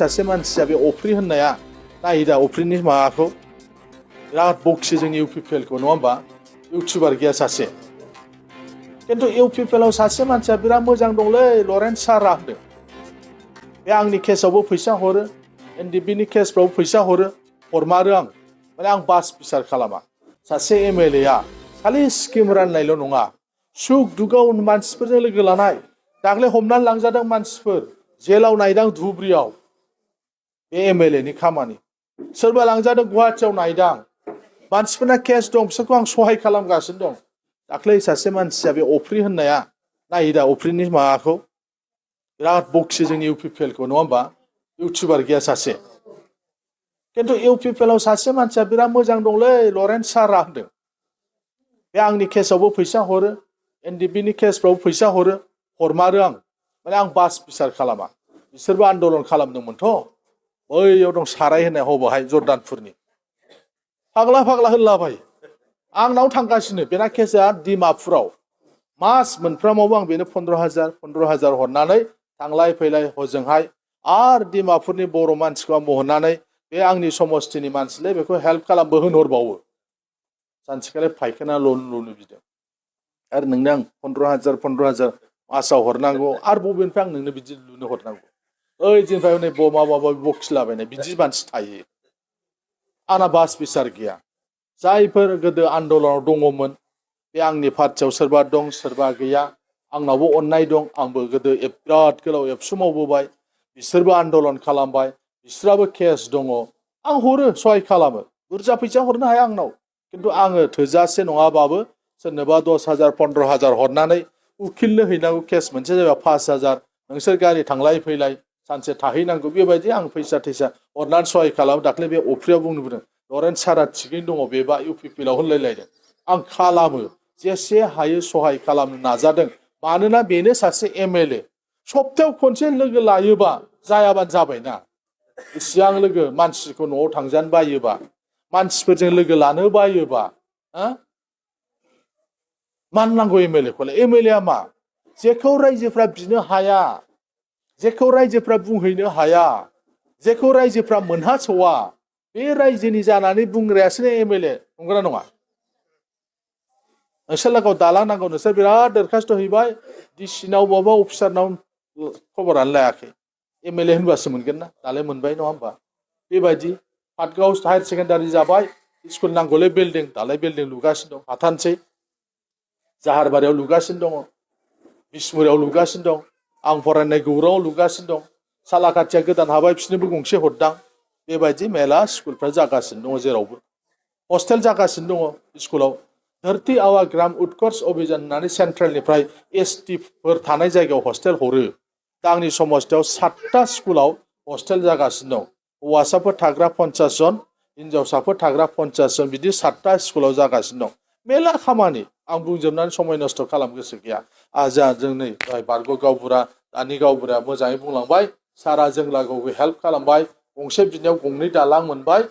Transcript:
सासे मानसिया बे अफ्रि होननाया नायदा अफ्रिनि माबाखौ बिराद बक्सि जोंनि UPPL खौ नङा होमबा इउटिउबार गैया सासे किन्तु UPPL आव सासे मानसिया बिराद मोजां दंलै लरेन्स सारा होनदों बे आंनि केसआवबो फैसा हरो NDB नि केसफ्रावबो फैसा हरमारो आं माने आं बास बिसार खालामा सासे MLA आ खालि स्किम राननायल' नङा सुख दुगाव मानसिफोरजों लोगो लानाय दाख्लै हमनानै लांजादों मानसिफोर जेलाव नायदां धुब्रियाव बे MLA नि खामानि सोरबा लांजादों गुवाहाटियाव नायदां मानसिफोरना केस दं बिसोरखौ आं सहाय खालामगासिनो दं दाख्लै सासे मानसिया बे अफ्रि होननाया नायदा अफ्रिनि माबाखौ बिराद बक्सि जोंनि UPPL खौ नङा होमबा इउटिउबार गैया सासे किन्तु UPPL आव सासे मानसिया बिराद मोजां दंलै लरेन्स सारा होनदों बे आंनि केसआवबो फैसा हरो NDB नि केसफ्रावबो फैसा हरमारो आं माने आं बास बिसार खालामा बिसोरबो आन्दलन खालामदोंमोनथ' बैयाव दं साराय होननाय हबावहाय जर्दानपुरनि फाग्ला होनलाबायो आंनाव थांगासिनो बेना केसआ डिमापुराव मास मोनफ्रामावबो आं बेनो 15,000 हरनानै थांलाय फैलाय हजोंहाय आर डिमापुरनि बर' मानसिखौ आं बहननानै बे आंनि समस्थिनि मानसिलै बेखौ हेल्प खालामबो होनहरबावो सानसेखालि फायखाना लुनो बिदों आरो नोंनो आं 15,000 मासाव हरनांगौ आरो बबेनिफ्राय आं नोंनो बिदि लुनो हरनांगौ ओइ दिननिफ्राय नै माबा बखिलाबायनाय बिदि मानसि थायो आंना बास बिसार गैया जायफोर गोदो आन्दलनाव दङमोन बे आंनि पार्टियाव सोरबा दं सोरबा गैया आंनावबो अननाय दं आंबो गोदो बिराद गोलाव एबसु मावबोबाय बिसोरबो आन्दलन खालामबाय बिसोराबो केस दङ आं हरो सहाय खालामो बुरजा फैसा हरनो हाया आंनाव किन्तु आङो थोजासे नङाबाबो सोरनोबा 10,000 15,000 हरनानै उकिलनो हैनांगौ केस मोनसे जाबा 5,000 नोंसोर गारि थांलाय फैलाय सानसे थाहैनांगौ बेबायदि आं फैसा हरनानै सहाय खालामो दाख्लै बे अफ्रियाव बुंनो लरेन्स सारा थिगैनो दङ बेबा UPPL आव होनलायलायदों आं खालामो जेसे हायो सहाय खालामनो नाजादों मानोना बेनो सासे MLA सप्तायाव खनसे लोगो लायोबा जायाबानो जाबायना इसिबां लोगो मानसिखौ न'आव थांजानो बायोबा मानसिफोरजों लोगो लानो बायोबा मानो नांगौ MLA खौलाय MLA आ मा जेखौ रायजोफ्रा बिनो हाया जेखौ रायजोफ्रा बुंहैनो हाया जेखौ रायजोफ्रा मोनहास'आ बे रायजोनि जानानै बुंग्रायासो MLA नंगौना नङा नोंसोर लागोआव दालां नांगौ नोंसोर बिराद दरखास्त हैबाय डिसिनाव बबेबा अफिसारनाव खबरानो लायाखै MLA होनबासो मोनगोन ना दालाय मोनबाय नङा होमबा बेबायदि पाटगाव हायार सेकेन्डारि जाबाय स्कुल नांगौलै बिल्डिं दालाय बिल्डिं लुगासिनो दं हाथानसै जाहारबारियाव लुगासिनो दङ बिसमुरियाव लुगासिनो दं आं फरायनाय गौराङाव लुगासिनो दं सालाकाथिया गोदान हाबाय बिसोरनोबो गंसे हरदां बेबायदि मेला स्कुलफ्रा जागासिनो दङ जेरावबो हस्टेल जागासिनो दङ स्कुलाव धरती आवा ग्राम उत्कर्ष अभियान होननानै सेन्ट्रेलनिफ्राय ST फोर थानाय जायगायाव हस्टेल हरो दा आंनि समस्थियाव 7टा स्कुलाव हस्टेल जागासिनो दं हौवासाफोर थाग्रा 50 जन हिनजावसाफोर थाग्रा 50 जन बिदि 7टा स्कुलाव जागासिनो दं मेला खामानि आं बुंजोबनानै समय नस्थ' खालाम गोसो गैया जों नै बारग' गावबुरा दानि गावबुराया मोजाङै बुंलांबाय सारा जों लागोआव हेल्प खालामबाय गंसे बिनायाव गंनै दालां मोनबाय